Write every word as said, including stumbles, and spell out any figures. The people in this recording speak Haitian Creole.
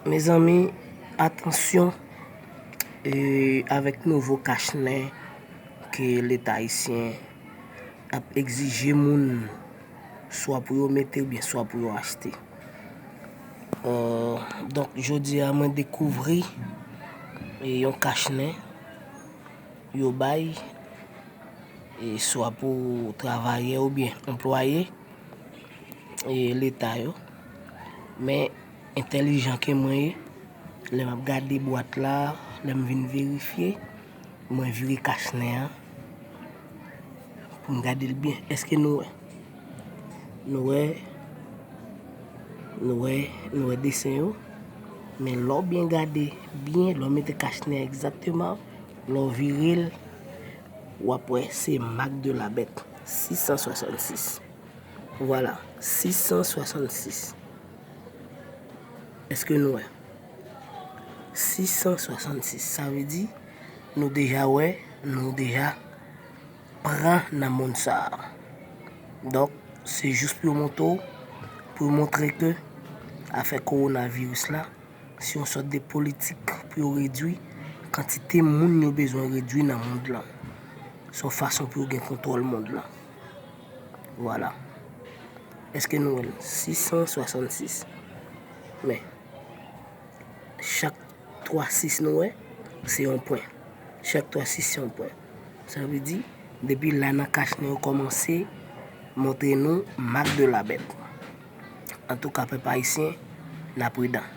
Mezanmi, atansyon, e, avèk nouvo kach nen ke Leta ayisyen ap egzije moun, swa pou yo mete oubyen swa pou yo achte. Euh, donk, jodi a, mwen dekouvri, e, yon kach nen yo bay, e, swa pou travayè oubyen anplwaye, e, Leta yo. Men, entèlijan ke mwen ye, lè m ap gade bwat la, lè m vin verifye, mwen vire kach nen an pou m gade l byen. Èske nou wè? Nou wè, nou wè, nou wè desen yo. Men lè w byen gade byen, lè w mete kach nen an egzakteman, lè w vire l, w ap wè se marque de la bête, sis san swasannsis. Vwala, sis san swasannsis. Èske nou wè? Sis san swasannsis. Sa vle di, nou deja wè, nou deja pran nan mond sa a. Donk, se jis pou yo montre w, pou yo montre ke afè kowonaviris la, se yon sòt de politik pou yo redwi kantite moun yo bezwen redwi nan mond lan. Se yon fason pou yo gen kontwòl mond lan. Vwala. Èske nou wè l? Sis san swasannsis. Men, chak twa sis nou wè, se yon pwen. Chak twa sis se yon pwen. Sa vle di, depi la nan kach nen yo kòmanse montre nou marque de la bête. Antouka, pèp ayisyen, n a pridan.